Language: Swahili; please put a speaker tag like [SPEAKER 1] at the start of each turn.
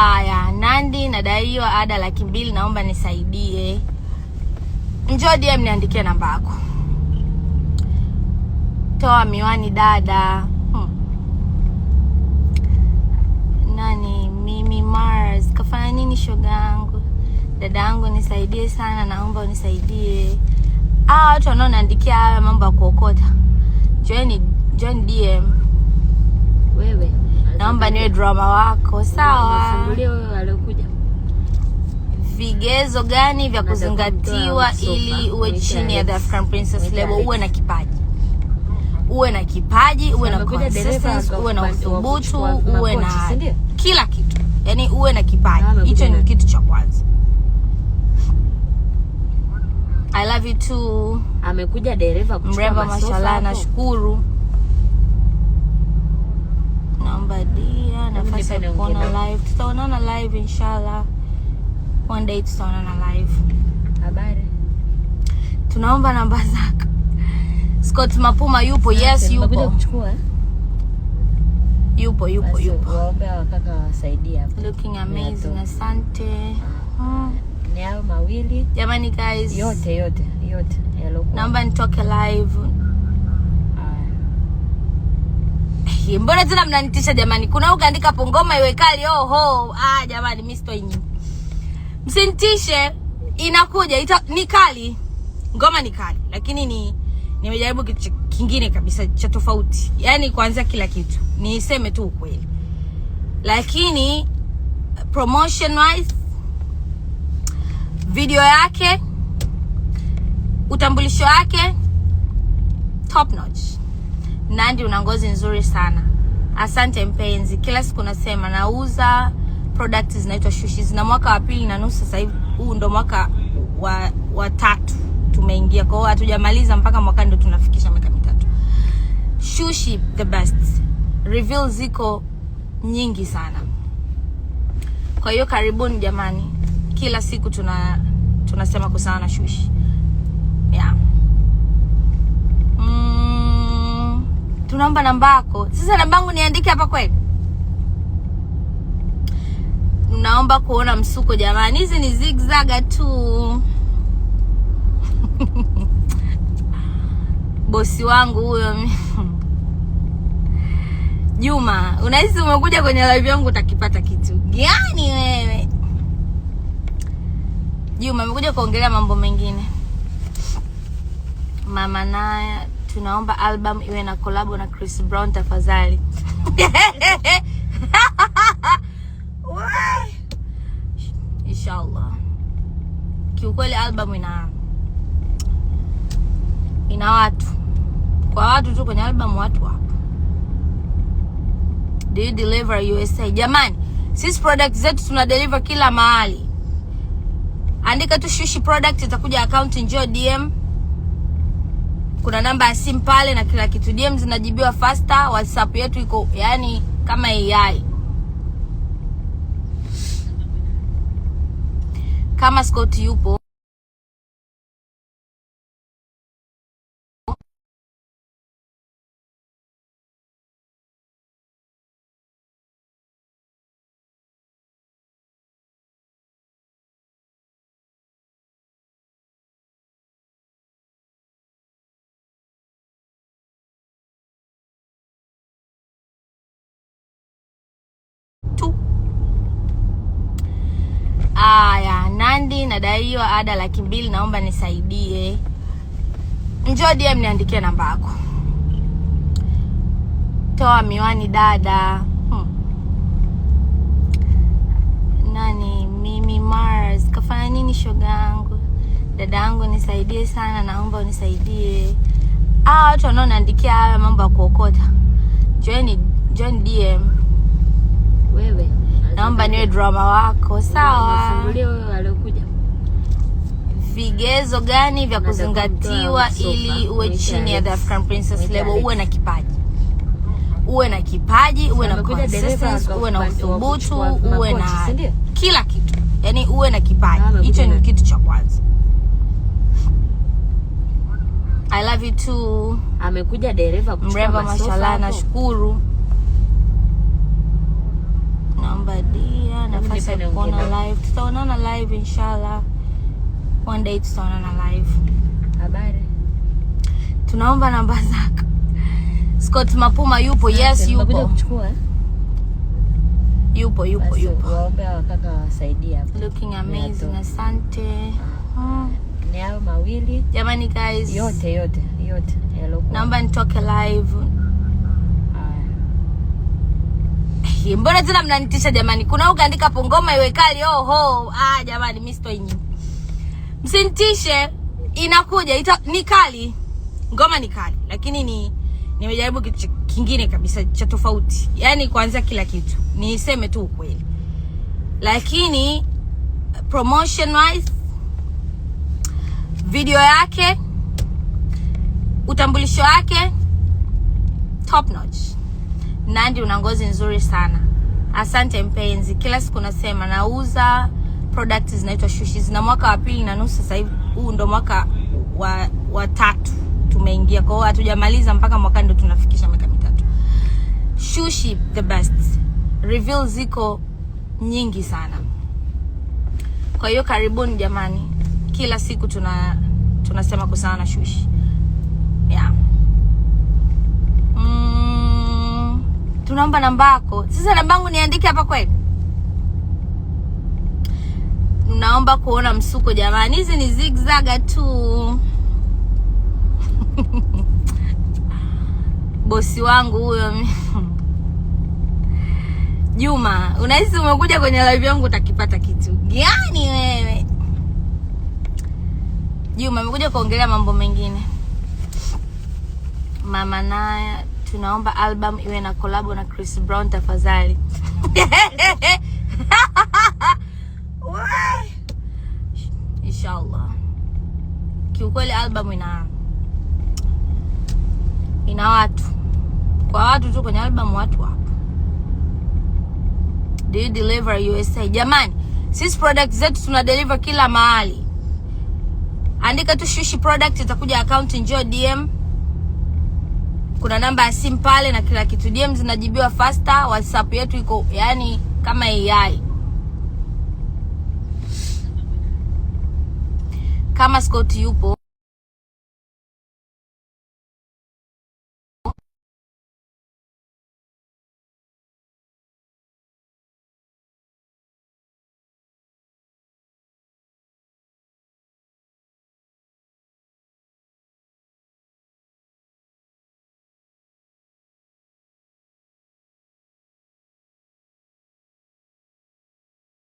[SPEAKER 1] Aya, Nandy nadaiwa ada 200,000, naomba nisaidie. Njoo DM niandikie namba yako. Toa miwani dada. Nani mimi Mars kafanya nini shoga yangu? Dada yangu nisaidie sana, naomba unisaidie. Ah, watu wanaoniandikia haya mambo ya kuokota. Join, join DM.
[SPEAKER 2] Wewe
[SPEAKER 1] Naomba niwe drama wako, sawa?
[SPEAKER 2] Ufungulie wewe aliokuja.
[SPEAKER 1] Vigezo gani vya
[SPEAKER 2] Nataka
[SPEAKER 1] kuzingatiwa
[SPEAKER 2] kumtoa sofa,
[SPEAKER 1] ili uwe
[SPEAKER 2] mwite
[SPEAKER 1] chini ya The
[SPEAKER 2] Alex.
[SPEAKER 1] African Princess
[SPEAKER 2] Mwite
[SPEAKER 1] label?
[SPEAKER 2] Alex.
[SPEAKER 1] Uwe na kipaji, uwe na kipaji, uwe na
[SPEAKER 2] Amekuja dereva
[SPEAKER 1] consistency, uwe na uthubutu,
[SPEAKER 2] kuchukua
[SPEAKER 1] uwe
[SPEAKER 2] makochi,
[SPEAKER 1] na
[SPEAKER 2] si ndio?
[SPEAKER 1] kila kitu, yaani uwe na kipaji.
[SPEAKER 2] Amekuja
[SPEAKER 1] Hicho ni
[SPEAKER 2] nani?
[SPEAKER 1] kitu cha kwanza. I love you too.
[SPEAKER 2] Amekuja dereva kuchukua
[SPEAKER 1] Mrembo,
[SPEAKER 2] masofa
[SPEAKER 1] mashallah,
[SPEAKER 2] hapo.
[SPEAKER 1] nashukuru. Naomba dia nafasi ya
[SPEAKER 2] nipe
[SPEAKER 1] kuona
[SPEAKER 2] niongee.
[SPEAKER 1] live. Tutaonana live inshallah. One day tutaonana live.
[SPEAKER 2] Habari.
[SPEAKER 1] Tunaomba namba zako. Scott Mapuma yupo? Yes,
[SPEAKER 2] Nimekuja
[SPEAKER 1] yupo.
[SPEAKER 2] kuchukua. eh?
[SPEAKER 1] Yupo, yupo,
[SPEAKER 2] Basi
[SPEAKER 1] yupo.
[SPEAKER 2] Waombe hawa kaka wasaidie hapo.
[SPEAKER 1] Looking amazing.
[SPEAKER 2] Natoka.
[SPEAKER 1] Asante.
[SPEAKER 2] Ni hayo mawili.
[SPEAKER 1] Jamani guys.
[SPEAKER 2] Yote yote yote yaliokuwa.
[SPEAKER 1] Naomba nitoke live.
[SPEAKER 2] Haya.
[SPEAKER 1] Mbona tena mnanitisha jamani? Kuna ukaandika hapo ngoma iwe kali oho. Ah jamani, mimi sitoi nyimbo. Msinitishe, inakuja ni kali. Ngoma ni kali, lakini ni nimejaribu kitu kingine kabisa cha tofauti. Yaani kuanzia kila kitu. Niseme tu ukweli. Lakini promotion wise, video yake, utambulisho wake top notch. Nandy, una ngozi nzuri sana. Asante mpenzi. Kila siku nasema nauza product zinaitwa Shushi. Zina mwaka wa 2.5 sasa hivi. Huu ndo mwaka wa tatu tumeingia. Kwa hiyo hatujamaliza mpaka mwaka ndo tunafikisha miaka 3. Shushi the best. Reviews ziko nyingi sana. Kwa hiyo karibuni jamani. Kila siku tunasema kuhusiana na Shushi. Yeah. Tunaomba namba yako. Sasa namba yangu niandike hapa kweli? Naomba kuona msuko jamani. Hizi ni zigzag tu. Bosi wangu huyo Juma, unahisi umekuja kwenye live yangu utakipata kitu gani wewe? Juma, amekuja kuongelea mambo mengine. Mama Naya, tunaomba album iwe na collab na Chris Brown tafadhali. Why? Inshallah. Kiukweli album ina watu. Kwa watu tu kwenye album watu wapo. Do you deliver USA? Jamani, sisi product zetu tuna deliver kila mahali. Andika tu Shushi product itakuja account, njoo DM. Kuna namba ya simu pale na kila kitu. DM zinajibiwa faster. WhatsApp yetu iko yani kama AI. Kama Scott yupo tu. Aya, Nandy nadaiwa ada 200,000, naomba nisaidie. Njoo DM niandikie namba yako. Toa miwani dada. Nani mimi Mars kafanya nini shoga yangu? Dada yangu nisaidie sana, naomba unisaidie. Ah, watu wanaoniandikia haya mambo ya kuokota. Join, join DM.
[SPEAKER 2] Wewe
[SPEAKER 1] Naomba niwe drama wako, sawa?
[SPEAKER 2] Ufungulie wewe aliokuja.
[SPEAKER 1] Vigezo gani vya
[SPEAKER 2] Nataka
[SPEAKER 1] kuzingatiwa
[SPEAKER 2] kumtoa sofa,
[SPEAKER 1] ili uwe
[SPEAKER 2] mwite
[SPEAKER 1] chini ya The
[SPEAKER 2] Alex.
[SPEAKER 1] African Princess
[SPEAKER 2] Mwite
[SPEAKER 1] label?
[SPEAKER 2] Alex.
[SPEAKER 1] Uwe na kipaji, uwe na kipaji, uwe na
[SPEAKER 2] Amekuja dereva
[SPEAKER 1] consistency, uwe na uthubutu,
[SPEAKER 2] kuchukua
[SPEAKER 1] uwe
[SPEAKER 2] makochi,
[SPEAKER 1] na
[SPEAKER 2] si ndio?
[SPEAKER 1] kila kitu, yaani uwe na kipaji.
[SPEAKER 2] Amekuja
[SPEAKER 1] Hicho ni
[SPEAKER 2] nani?
[SPEAKER 1] kitu cha kwanza. I love you too.
[SPEAKER 2] Amekuja dereva kuchukua
[SPEAKER 1] Mrembo,
[SPEAKER 2] masofa
[SPEAKER 1] mashallah,
[SPEAKER 2] hapo.
[SPEAKER 1] nashukuru. Naomba dia nafasi
[SPEAKER 2] Nipe niongee.
[SPEAKER 1] Kuona live. Tutaonana live inshallah. One day tutaonana live.
[SPEAKER 2] Habari.
[SPEAKER 1] Tunaomba namba zako. Scott Mapuma yupo? Yes,
[SPEAKER 2] Nimekuja
[SPEAKER 1] yupo.
[SPEAKER 2] kuchukua, eh?
[SPEAKER 1] Yupo, yupo,
[SPEAKER 2] Basi
[SPEAKER 1] yupo.
[SPEAKER 2] waombe hawa kaka wasaidie hapo.
[SPEAKER 1] Looking amazing.
[SPEAKER 2] Natoka.
[SPEAKER 1] Asante.
[SPEAKER 2] Ni hayo mawili.
[SPEAKER 1] Jamani guys.
[SPEAKER 2] Yote yote yote yalokuwa.
[SPEAKER 1] Naomba nitoke live.
[SPEAKER 2] Haya.
[SPEAKER 1] Mbona tena mnanitisha jamani? Kuna ukaandika hapo ngoma iwe kali, oho. Ah, jamani mimi sitoi nyimbo. Msinitishe, inakuja ni kali. Ngoma ni kali, lakini nimejaribu kitu kingine kabisa cha tofauti. Yaani kuanzia kila kitu. Niseme tu ukweli. Lakini promotion wise, video yake, utambulisho wake top notch. Nandi, una ngozi nzuri sana. Asante mpenzi. Kila siku nasema nauza product zinaitwa Shushi. Zina mwaka wa pili na nusu sasa hivi. Huu ndo mwaka wa tatu tumeingia. Kwa hiyo hatujamaliza mpaka mwaka ndo tunafikisha miaka 3. Shushi the best. Review ziko nyingi sana. Kwa hiyo karibuni jamani. Kila siku tunasema kuhusiana na Shushi. Yeah. Tunaomba namba yako. Sasa namba yangu niandike hapa kweli? Naomba kuona msuko jamani. Hizi ni zigzag tu. Bosi wangu huyo Juma, unahisi umekuja kwenye live yangu utakipata kitu gani wewe? Juma amekuja kuongelea mambo mengine. Mama Naya, tunaomba album iwe na collab na Chris Brown tafadhali. Wai. Inshallah. Kiukweli album ina watu. Kwa watu tu kwenye album watu wapo. Do you deliver USA? Jamani, sisi product zetu tuna deliver kila mahali. Andika tu Shushi product, itakuja account, njoo DM. Kuna namba ya simu pale na kila kitu. DM zinajibiwa faster. WhatsApp yetu iko yani kama AI. Kama Scott yupo.